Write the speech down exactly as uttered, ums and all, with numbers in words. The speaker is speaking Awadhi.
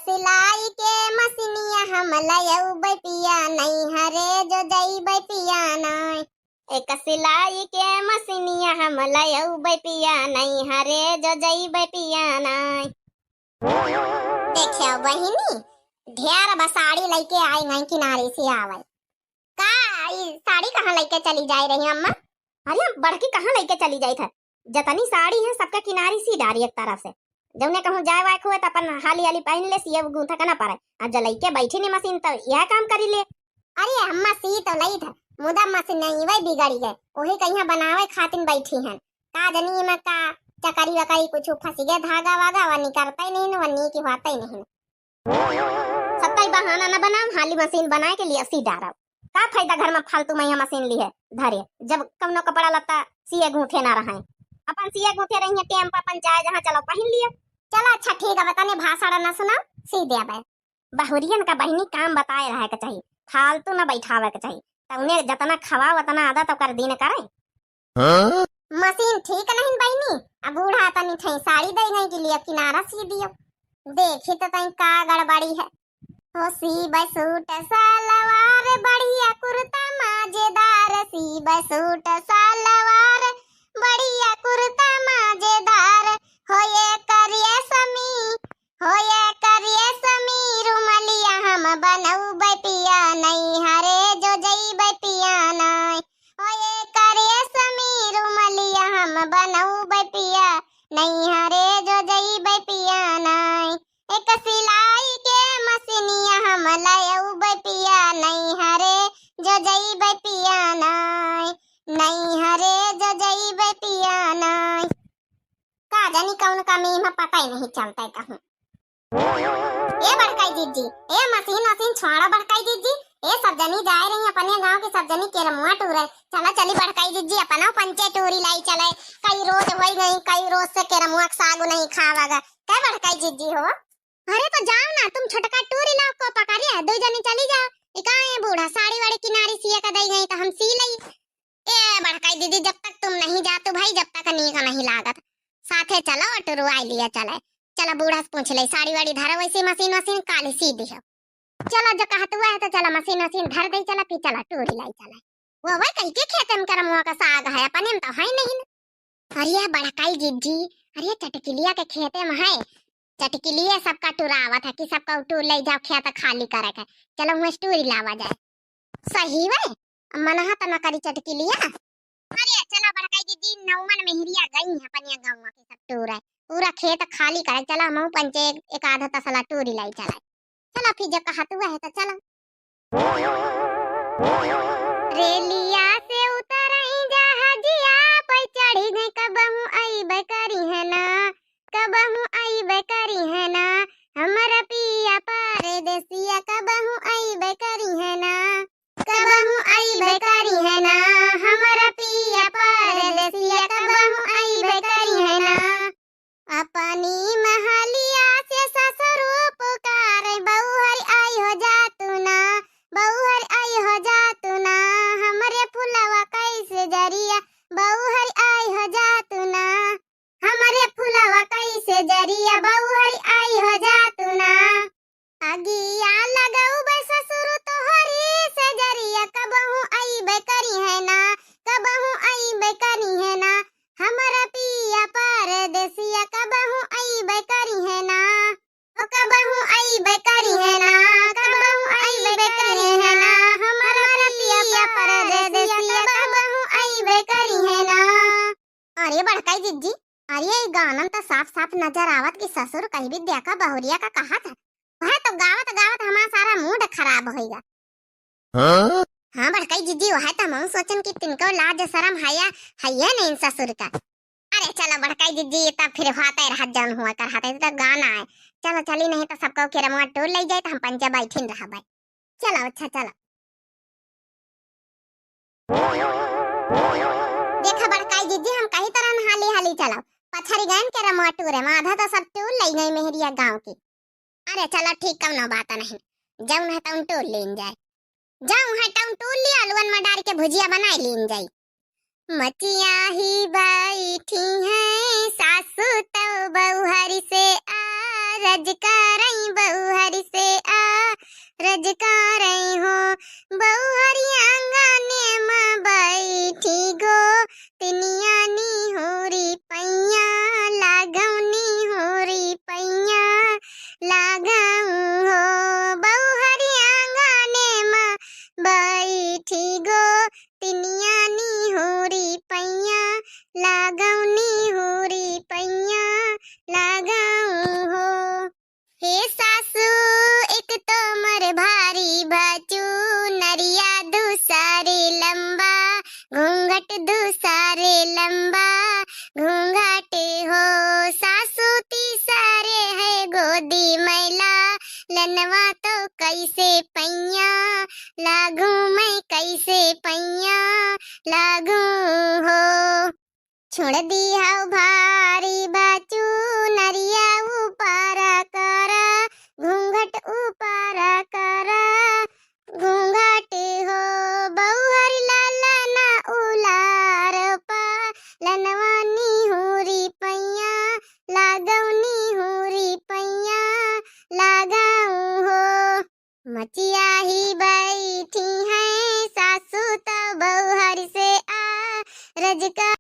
सिलाई के मशीनिया हम लयउबै पिया, नैहरे जो जइबै पिया नाय। एक सिलाई के मशीनिया हम लयउबै पिया, नैहरे जो जइबै पिया नाय। देखियो बहिनी, ढेर बा साड़ी लइके आई गई किनारे से आवै। का ई साड़ी कहाँ लइके चली जाए रही अम्मा? अरे बड़की कहाँ लइके चली जाइत है? जतनी साड़ी है सबके किनारे सी डारी एक तरफ से। जौने कहूँ जाए वाए हुए त अपन हाली हाली पहन ले, सिए गूंथे के ना पड़े। अब जो लइके बैठी नी मशीन त यह काम करी ले। अरे अम्मा सी तो लई था, मुदा मशीन नहीं वही बिगड़ी गए, वही कहीं बनावे खातिन बैठी हैं। का जनी में का चकरी वकरी कुछ फंसी गए धागा वागा, वह निकरता ही नहीं, वह नीक होता ही नहीं। सत्ता ही बहाना न बनाओ, हाली मशीन बनाए के लिए सी डारब। का फायदा घर में फालतू में यह मशीन ली है धरे, जब कौनो कपड़ा लत्ता सिए गूंथे ना रहे। अपन सिए गूंथे रही है, टेम पर अपन चाहे जहाँ चलो पहन लिए। चलो अच्छा ठीक है, तने भाषण न सुनाओ, सी देबे। बहुरियन का बहिनी काम बताए रहे के चाहिए, फालतू न बैठावे के चाहिए। तौने जतना खवाओ उतना आदत ओकर दिन करे। हाँ? मशीन ठीक नहीं बहिनी, अब बूढ़ा तनी ठई साड़ी दे गई कि लिए किनारा सी दियो। देखी तो तई का गड़बड़ी है। हो सीबै सूट सलवार, बढ़िया कुर्ता मजेदार, सीबै सूट सलवार, बढ़िया कुर्ता मजेदार, हो ये करिए समी, हो ये करिए समी रुमलिया हम बनउबै पिया, नैहरे जो जइबै पिया नाय। हो ये करिए समी रुमलिया हम बनउबै पिया, नैहरे जो जइबै पिया नाय। एक सिलाई के मशीनिया हम लयउबै पिया, नैहरे जो जइबै पिया नाय, नैहरे जो जइबै पिया नाय। का जानी कौन कमी में पता ही नहीं चलता है कहूँ। ए बड़काई जिज्जी, ए मशीन वशीन छोड़ो बड़काई जिज्जी, ए सब जनी जाए रही अपने गांव के सब जनी केरमुआ टूरे। चला चली बड़काई जिज्जी, अपना पंचे टूरी लाई चले। कई रोज होई गई, कई रोज से केरमुआ के साग नहीं खावा गा। कै बड़काई जिज्जी हो? अरे तो जाओ ना, तुम छोटका टूरी लाओ को पकड़िया, दो जनी चली जाओ। इका ये बूढ़ा साड़ी वाड़ी किनारी सिए का दई गई तो हम सी लई। ए बड़काई दीदी, जब तक तुम नहीं जातू भाई, जब तक नीक नहीं लागत। साथे चलो, टुरुआई लिया चले। चलो बूढ़ा से पूछ ले, साड़ी वाड़ी धरो वैसे मशीन वशीन काली सी दिहो। चलो जो कहत हुआ है तो चलो मशीन वशीन धर दे, चलो फिर चलो टूरी लाई चले। वो वह कही के खेते में करमुआ का साग है, अपने में तो है नहीं ना। अरे बड़काई जिज्जी, अरे चटकिलिया के खेते में है, चटकिलिया सबका टुरावत है कि सबका टूर ले जाओ खेत खाली करे के। चलो वहाँ से टूरी लावा जाए। सही वे, मनहा त न करी चटकिलिया। अरे चला बड़काई दीदी, नौमन मेहरिया गई है अपनिया गाँव के सब टूर है, पूरा खेत खाली करे। चला हमहू पंचे एक, एक आधा तसला टूरी लाई चला। चला फिर जब कहत हुआ है तो चला। रेलिया से उतरई जहाजिया पे चढ़ी गई, कबहू अइबे करी है ना, कबहू अइबे करी है ना, हमर पिया परदेसिया कबहू अइबे करी है ना, कबहू अइबे करी है ना, हमर पिया परदेसिया कबहू अइबे करी है ना। अपनी महलिया से ससुरो पुकारे, बउहर आई हो जा तू ना, बउहर आई हो जा तू ना, हमरे फुलवा कैसे जरिया, बउहर आई हो जा तू ना, हमरे फुलवा कैसे जरिया, बउहर आई हो जा तू ना। अगिया लगउबे ससुर तोहरी से जरिया, कबहू अइबे करी है ना, कबहू अइबे करी है ना, हमर पिया परदेसिया कबहू अइबे करी है ना, ओ कबहू अइबे करी है ना, कबहू अइबे करी है ना, हमर पिया परदेसिया कबहू अइबे करी है ना। अरे बड़काई जिज्जी, अरे ई गानन त साफ साफ नजर आवत कि ससुर कही भी देखा बहुरिया का कहत है। वह तो गावत गावत हमार सारा मूड खराब होइगा। हाँ? हाँ बड़काई जिज्जी, वह तो हम सोचन कि तिनको लाज शरम हया, हइये नहीं ससुर का। अरे चलो बड़काई जिज्जी, तब फिर होते रहत जौन हुआ कर हते तो गाना है। चलो चली नहीं तो सबको केरमुआ टूर ले जाए तो हम पंचे बैठिन रहबे। चलो अच्छा चलो। देखा बड़काई जिज्जी, हम कही तरह हाली हाली चलो। पछरी गयन केरमुआ टूरे, आधा तो सब टूर ले गई मेहरिया गाँव की। अरे चलो ठीक, कौनो बात नहीं, जौन है तौन टूर लीन जाए, जौन है तौन टूर लिया, अलुअन में डार के भुजिया बनाए लीन जाई। मचिया ही बैठी हैं सासू तो बउहरी से आरज करई बउहरी रजकारई हो, बउहरी आंगने मा बैठी गो, तिनिया निहुरी पैया लागौ, निहुरी पैया लागौ हो, बउहरी आंगने मा बैठी गो, तिनिया निहुरी पैया लागौ, निहुरी पैया लागौ हो। हे सासू, एक तो मर भारी भाचू, नरिया दूसरे लंबा, घूंघट दूसरे लंबा, घूंघट हो। सासू तीसरे है गोदी मैला, लनवा तो कैसे पैया लागू, मैं कैसे पैया लागू हो। छोड़ दिहौ भारी भाचू, नरिया ऊपर करा, घूंघट ऊपर करा, घूंघट हो। बउहर लाला ना उलार पा, लनवा निहुरी पैया लागौ, निहुरी पैया लागौ हो। मचिया ही बैठी हैं सासू तो बउहर से आ, रजका